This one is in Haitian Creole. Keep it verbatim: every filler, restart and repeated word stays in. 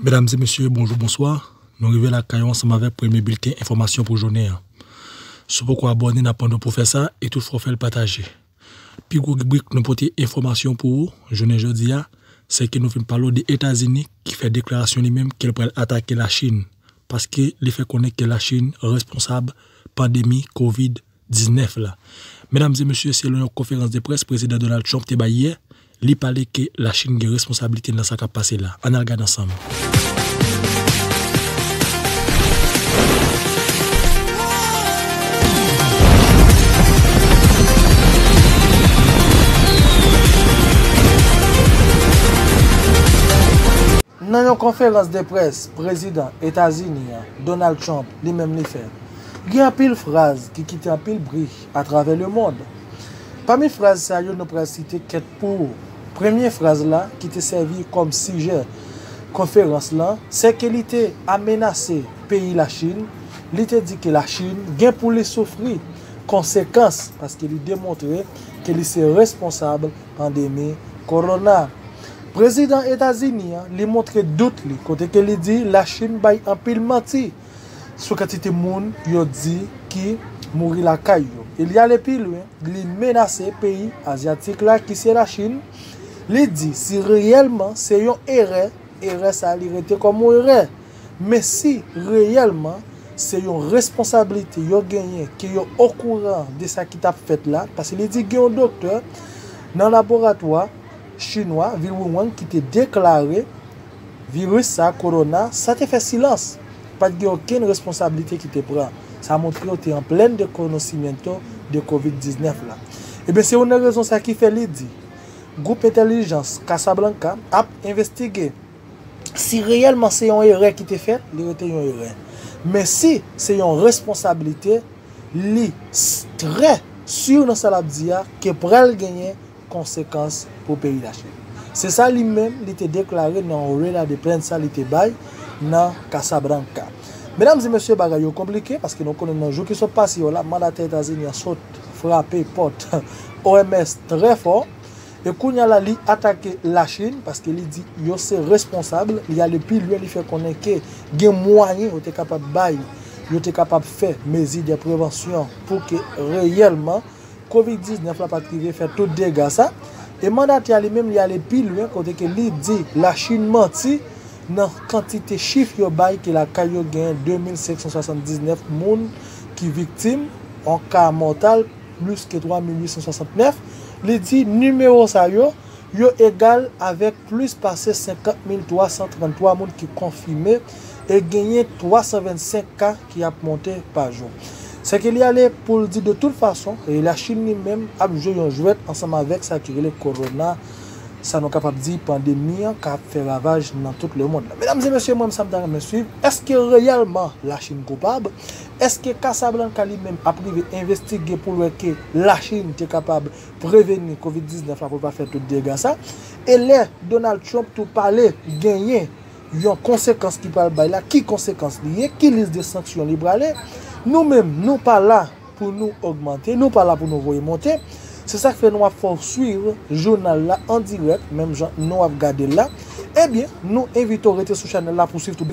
Medam e mesye, bonjou, bonswa. Nou rive lakay ou ansanm avèk premye bilten enfòmasyon pou jounen an. Si w poko abòne, n ap mande w pou fè sa e toutfwa w fè l pataje. Pi gwo ribrik nou pote enfòmasyon pou ou jounen jodi a, se ke nou vin pale w de Etazini ki fè deklarasyon li menm ke l pral atake Lachin, paske li fè konnen ke Lachin responsab pandemi kovid diznèf la. Medam e mesye, selon yon konferans de près prezidan Donald Trump te bay yè, li pale ke Lachin gen responsablite nan sa k ap pase la. Ann al gade ansanm. Nan yon konferans de près prezidan Etazini an, Donald Trump, li menm li fè, gen anpil fraz ki kite anpil bri atravè lemonn. Pami fraz sa yo, nou pral site kèk pou ou. Premye fraz la, ki te sèvi kòm sijè konferans lan, se ke li te amenase peyi Lachin. Li te di ke Lachin gen pou li soufri konsekans, paske li demontre ke li se responsab pandemi kowona. Prezidan Etazini an, li montre dout li, kote ke li di Lachin bay anpil manti sou kantite moun yo di ki mouri lakay yo. E li ale pi lwen, li menase peyi azyatik la ki se Lachin. Li di si reyèlman se yon erè, erè sa li rete kòm yon erè. Men si reyèlman se yon responsablite yo genyen, ke yo okouran de sa ki t ap fèt la, paske li di gen yon doktè nan laboratwa chinwa, vil Wuhan, ki te deklare viris sa, kowona, san te fè silans. Pa t gen okenn responsablite ki te pran. Sa montre yo te an plèn dekonosimiento de kovid diznèf la. Ebyen, se youn nan rezon sa ki fè li di gwoup entèlijans Casablanca ap envestige. Si reyèlman se yon erè ki te fèt, li rete yon erè. Men si se yon responsablite, li s-, trè si nan sa l ap di a, ke pral genyen konsekans pou peyi Lachin. Se sa li menm, li te deklare nan yon rela de prensa li te bay nan Casablanca. Medam e mesye, bagay yo konplike, paske nou konnen nan jou ki sot pase yo la, mandatè Etazini an sot frape pòt O M S trè fò. E kounye a la, li atake Lachin, paske li di yo se responsab, li ale pi lwen, li fè konnen ke gen mwayen yo te kapab bay, yo te kapab fè mezi de prevansyon pou ke reyèlman kovid diznèf la pa t rive fè tout dega sa. E mandatè a li menm, li ale pi lwen, kote ke li di Lachin manti nan kantite chif yo bay ke lakay yo gen de mil senk san swasanndiznèf moun ki viktim, yon ka mòtal plis ke twa mil uit san swasantnèf. Li di nimewo sa yo, yo egal avèk plis pase senkant mil twa san tranntwa moun ki konfime e genyen twa san vennsenk ka ki ap monte pa jou. Se ke li ale pou l di de tout fason, e Lachin li menm ap jwe yon jwèt ansanm avèk sa ki rele kowona, sa nou kapab di pandemi an k ap fè ravaj nan tout lemonn la. Medam e mesye, mwen menm sa m ta renmen swiv, èske reyèlman Lachin koupab? Èske Casablanca li menm ap rive envestige pou l wè ke Lachin te kapab preveni kovid diznèf la pou l pa fè tout dega sa? E lè Donald Trump tou pale genyen yon konsekans ki pral bay la, ki konsekans li ye, ki lis de sanksyon li prale? Nou menm, nou pa la pou nou ogmante, nou pa la pou nou voye monte. Se sa k fè nou ap fè w swiv jounal la an dirèk, menm jan nou ap gade l la. Ebyen, nou envite w rete sou chanèl la pou swiv tout